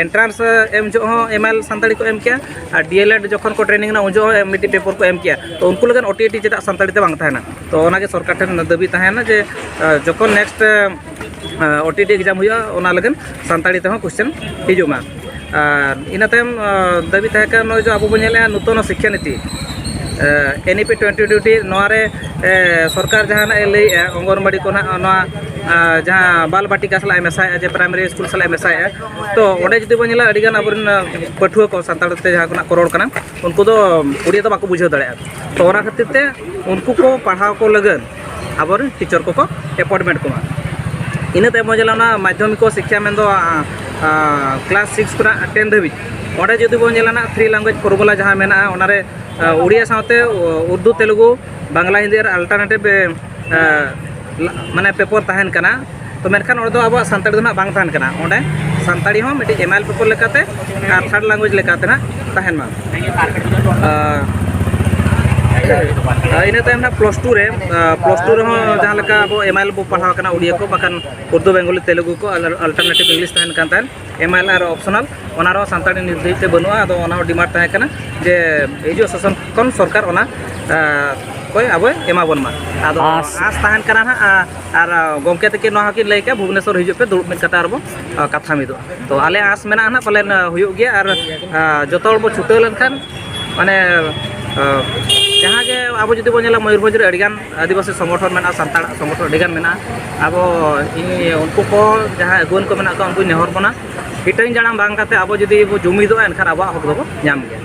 ᱮᱱᱴᱨᱟᱱᱥ ᱮᱢ ᱡᱚᱦᱚᱜ ᱦᱚᱸ ᱮᱢ ᱟᱭ ᱥᱟᱱᱛᱟᱲᱤ ᱠᱚ ᱮᱢ ᱠᱮᱜᱼᱟ, ᱟᱨ ᱰᱤ ᱮᱞ ᱮᱰ ᱡᱚᱠᱷᱚᱱ ᱠᱚ ᱴᱨᱮᱱᱤᱝ ᱮᱱᱟ ᱩᱱ ᱡᱚᱦᱚᱜ ᱦᱚᱸ ᱢᱤᱫᱴᱤᱡ ᱯᱮᱯᱟᱨ ᱠᱚ ᱮᱢ ᱠᱮᱜᱼᱟ᱾ ᱛᱚ ᱩᱱᱠᱩ ᱞᱟᱹᱜᱤᱫ ᱳ ᱴᱤ ᱤ ᱴᱤ ᱪᱮᱫᱟᱜ ᱥᱟᱱᱛᱟᱲᱤ ᱛᱮ ᱵᱟᱝ ᱛᱟᱦᱮᱱᱟ? ᱛᱚ ᱚᱱᱟᱜᱮ ᱥᱚᱨᱠᱟᱨ ᱴᱷᱮᱱ ᱫᱟᱹᱵᱤ ᱛᱟᱦᱮᱱᱟ ᱡᱮ ᱡᱚᱠᱷᱚᱱ next O T E T exam ᱦᱩᱭᱩᱜᱼᱟ, ᱚᱱᱟ ᱞᱟᱹᱜᱤᱫ ᱥᱟᱱᱛᱟᱲᱤ ᱛᱮᱦᱚᱸ ᱠᱚᱥᱪᱮᱱ ᱦᱤᱡᱩᱜ ᱢᱟ᱾ ᱟᱨ ᱤᱱᱟᱹ ᱛᱟᱭᱚᱢ ᱫᱟᱹᱵᱤ ᱛᱟᱦᱮᱸ ᱠᱟᱱᱟ, ᱱᱚᱜᱼᱚᱭ ᱡᱮ ᱟᱵᱚ ᱵᱚᱱ ᱧᱮᱞᱮᱜᱼᱟ ᱱᱩᱛᱚᱱ ᱥᱤᱠᱠᱷᱟ ᱱᱤᱛᱤ, ᱮᱱ ᱤ ᱯᱤ ᱴᱩᱭᱮᱱᱴᱤ ᱴᱩᱭᱮᱱᱴᱤ, ᱱᱚᱣᱟ ᱨᱮ ᱥᱚᱨᱠᱟᱨ ᱡᱟᱦᱟᱱᱟᱜ ᱮ ᱞᱟᱹᱭᱮᱜᱼᱟ, ᱚᱝᱜᱚᱱᱵᱟᱲᱤ ᱠᱚ ᱱᱟᱜ ᱱᱚᱣᱟ ᱡᱟᱦᱟᱸ ᱵᱟᱞ ᱵᱟᱴᱤᱠᱟ ᱥᱟᱞᱟᱜ ᱮ ᱢᱮᱥᱟᱭᱮᱜᱼᱟ, ᱡᱮ ᱯᱨᱟᱭᱢᱟᱨᱤ ᱥᱠᱩᱞ ᱥᱟᱞᱟᱜ ᱮ ᱢᱮᱥᱟᱭᱮᱜᱼᱟ᱾ ᱛᱚ ᱚᱸᱰᱮ ᱡᱩᱫᱤ ᱵᱚᱱ ᱧᱮᱞᱟ, ᱟᱹᱰᱤᱜᱟᱱ ᱟᱵᱚᱨᱮᱱ ᱯᱟᱹᱴᱷᱩᱣᱟᱹ ᱠᱚ ᱥᱟᱱᱛᱟᱲ ᱛᱮ ᱡᱟᱦᱟᱸ ᱠᱚ ᱱᱟᱜ ᱠᱚ ᱨᱚᱲ ᱠᱟᱱᱟ, ᱩᱱᱠᱩ ᱫᱚ ᱩᱲᱤᱭᱟ ᱫᱚ ᱵᱟᱠᱚ ᱵᱩᱡᱷᱟᱹᱣ ᱫᱟᱲᱮᱭᱟᱜᱼᱟ᱾ ᱛᱚ ᱚᱱᱟ ᱠᱷᱟᱹᱛᱤᱨ ᱛᱮ ᱩᱱᱠᱩ ᱠᱚ ᱯᱟᱲᱦᱟᱣ ᱠᱚ ᱞᱟᱹᱜᱤᱫ ᱟᱵᱚᱨᱮᱱ ᱴᱤᱪᱟᱨ ᱠᱚᱠᱚ ᱮᱯᱚᱭᱮᱱᱴᱢᱮᱱᱴ ᱠᱚᱢᱟ᱾ ᱤᱱᱟᱹ ᱛᱟᱭᱚᱢ ᱵᱚᱱ ᱧᱮᱞᱟ ᱚᱱᱟ ᱢᱟᱫᱽᱫᱷᱚᱢᱤᱠ ᱥᱤᱠᱠᱷᱟ ᱢᱮᱱᱫᱚ ᱠᱞᱟᱥ ᱥᱤᱠᱥ ᱠᱷᱚᱱᱟᱜ ᱴᱮᱱ ᱫᱷᱟᱹᱵᱤᱡ, ᱚᱸᱰᱮ ᱡᱩᱫᱤ ᱵᱚᱱ ᱧᱮᱞᱟ ᱱᱟᱜ ᱛᱷᱨᱤ ᱞᱮᱝᱜᱩᱭᱮᱡᱽ ᱯᱷᱚᱨᱢᱩᱞᱟ ᱡᱟᱦᱟᱸ ᱢᱮᱱᱟᱜᱼᱟ, ᱚᱱᱟᱨᱮ ᱩᱲᱤᱭᱟ ᱥᱟᱶᱛᱮ ᱩᱨᱫᱩ, ᱛᱮᱞᱮᱜᱩ, ᱵᱟᱝᱞᱟ, ᱦᱤᱱᱫᱤ ᱟᱨ ᱟᱞᱴᱟᱨᱱᱮᱴᱤᱵᱷ ᱢᱟᱱᱮ ᱯᱮᱯᱟᱨ ᱛᱟᱦᱮᱱ ᱠᱟᱱᱟ᱾ ᱛᱚ ᱢᱮᱱᱠᱷᱟᱱ ᱚᱸᱰᱮ ᱫᱚ ᱟᱵᱚᱣᱟᱜ ᱥᱟᱱᱛᱟᱲᱤ ᱫᱚ ᱱᱟᱜ ᱵᱟᱝ ᱛᱟᱦᱮᱱ ᱠᱟᱱᱟ᱾ ᱚᱸᱰᱮ ᱥᱟᱱᱛᱟᱲᱤ ᱦᱚᱸ ᱢᱤᱫᱴᱤᱡ ᱮᱢ ᱟᱭ ᱮᱞ ᱯᱮᱯᱟᱨ ᱞᱮᱠᱟᱛᱮ ᱟᱨ ᱛᱷᱟᱨᱰ ᱞᱮᱝᱜᱩᱭᱮᱡᱽ ᱞᱮᱠᱟᱛᱮ ᱱᱟᱜ ᱛᱟᱦᱮᱱ ᱢᱟ᱾ ᱟᱨ ᱤᱱᱟᱹ ᱛᱟᱭᱚᱢ ᱱᱟᱜ ᱯᱞᱟᱥ ᱴᱩ ᱨᱮ, ᱯᱞᱟᱥ ᱴᱩ ᱨᱮᱦᱚᱸ ᱡᱟᱦᱟᱸ ᱞᱮᱠᱟ ᱟᱵᱚ ᱮᱢ ᱟᱭ ᱮᱞ ᱵᱚ ᱯᱟᱲᱦᱟᱣ ᱠᱟᱱᱟ, ᱩᱲᱤᱭᱟ ᱠᱚ, ᱵᱟᱠᱷᱟᱱ ᱩᱨᱫᱩ, ᱵᱮᱝᱜᱚᱞᱤ, ᱛᱮᱞᱮᱜᱩ ᱠᱚ, ᱟᱞᱴᱟᱨᱱᱮᱴᱤᱵᱷ ᱤᱝᱞᱤᱥ ᱛᱟᱦᱮᱱ ᱠᱟᱱ ᱛᱟᱦᱮᱸᱫ, ᱮᱢ ᱟᱭ ᱮᱞ ᱟᱨ ᱚᱯᱥᱚᱱᱟᱞ, ᱚᱱᱟ ᱨᱮᱦᱚᱸ ᱥᱟᱱᱛᱟᱲᱤ ᱱᱤᱛ ᱫᱷᱟᱹᱵᱤᱡ ᱛᱮ ᱵᱟᱹᱱᱩᱜᱼᱟ᱾ ᱟᱫᱚ ᱚᱱᱟ ᱦᱚᱸ ᱰᱤᱢᱟᱱᱰ ᱛᱟᱦᱮᱸ ᱠᱟᱱᱟ ᱡᱮ ᱦᱤᱡᱩᱜ ᱥᱮᱥᱚᱱ ᱠᱷᱚᱱ ᱥᱚᱨᱠᱟᱨ ᱚᱱᱟ ᱠᱚᱭ ᱟᱵᱚᱭ ᱮᱢᱟ ᱵᱚᱱ ᱢᱟ᱾ ᱟᱫᱚ ᱟᱸᱥ᱾ ᱟᱸᱥ ᱛᱟᱦᱮᱱ ᱠᱟᱱᱟ ᱦᱟᱸᱜ, ᱟᱨ ᱜᱚᱢᱠᱮ ᱛᱟᱹᱠᱤᱱ ᱱᱚᱣᱟ ᱦᱚᱸᱠᱤᱱ ᱞᱟᱹᱭ ᱠᱮᱜᱼᱟ, ᱵᱷᱩᱵᱽᱱᱮᱥᱚᱨ ᱦᱤᱡᱩᱜ ᱯᱮ, ᱫᱩᱲᱩᱵ ᱢᱤᱫ ᱠᱟᱛᱮ ᱟᱨᱵᱚ ᱠᱟᱛᱷᱟ ᱢᱤᱫᱚᱜᱼᱟ᱾ ᱛᱚ ᱟᱞᱮ ᱟᱸᱥ ᱢᱮᱱᱟᱜᱼᱟ ᱦᱟᱸᱜ, ᱯᱟᱞᱮᱱ ᱦᱩᱭᱩᱜ ᱜᱮᱭᱟ᱾ ᱟᱨ ᱡᱚᱛᱚ ᱦᱚᱲ ᱵᱚ ᱪᱷᱩᱴᱟᱹᱣ ᱞᱮᱱᱠᱷᱟᱱ, ᱢᱟᱱᱮ, ᱡᱟᱦᱟᱸ ᱜᱮ ᱟᱵᱚ ᱡᱩᱫᱤ ᱵᱚᱱ ᱧᱮᱞᱟ, ᱢᱚᱭᱩᱨᱵᱷᱚᱸᱡᱽ ᱨᱮ ᱟᱹᱰᱤᱜᱟᱱ ᱟᱹᱫᱤᱵᱟᱹᱥᱤ ᱥᱚᱝᱜᱚᱴᱷᱚᱱ ᱢᱮᱱᱟᱜᱼᱟ, ᱥᱟᱱᱛᱟᱲᱟᱜ ᱥᱚᱝᱜᱚᱴᱷᱚᱱ ᱟᱹᱰᱤᱜᱟᱱ ᱢᱮᱱᱟᱜᱼᱟ᱾ ᱟᱵᱚ ᱤᱧ ᱩᱱᱠᱩ ᱠᱚ, ᱡᱟᱦᱟᱸᱭ ᱟᱹᱜᱩᱣᱟᱹᱱ ᱠᱚ ᱢᱮᱱᱟᱜ ᱠᱚᱣᱟ, ᱩᱱᱠᱩᱧ ᱱᱮᱦᱚᱨ ᱵᱚᱱᱟ, ᱦᱤᱴᱟᱹᱝ ᱡᱟᱲᱟᱝ ᱵᱟᱝ ᱠᱟᱛᱮ ᱟᱵᱚ ᱡᱩᱫᱤ ᱵᱚ ᱡᱩᱢᱤᱫᱚᱜᱼᱟ, ᱮᱱᱠᱷᱟᱱ ᱟᱵᱚᱣᱟᱜ ᱦᱚᱠ ᱫᱚᱵᱚ ᱧᱟᱢ ᱜᱮᱭᱟ᱾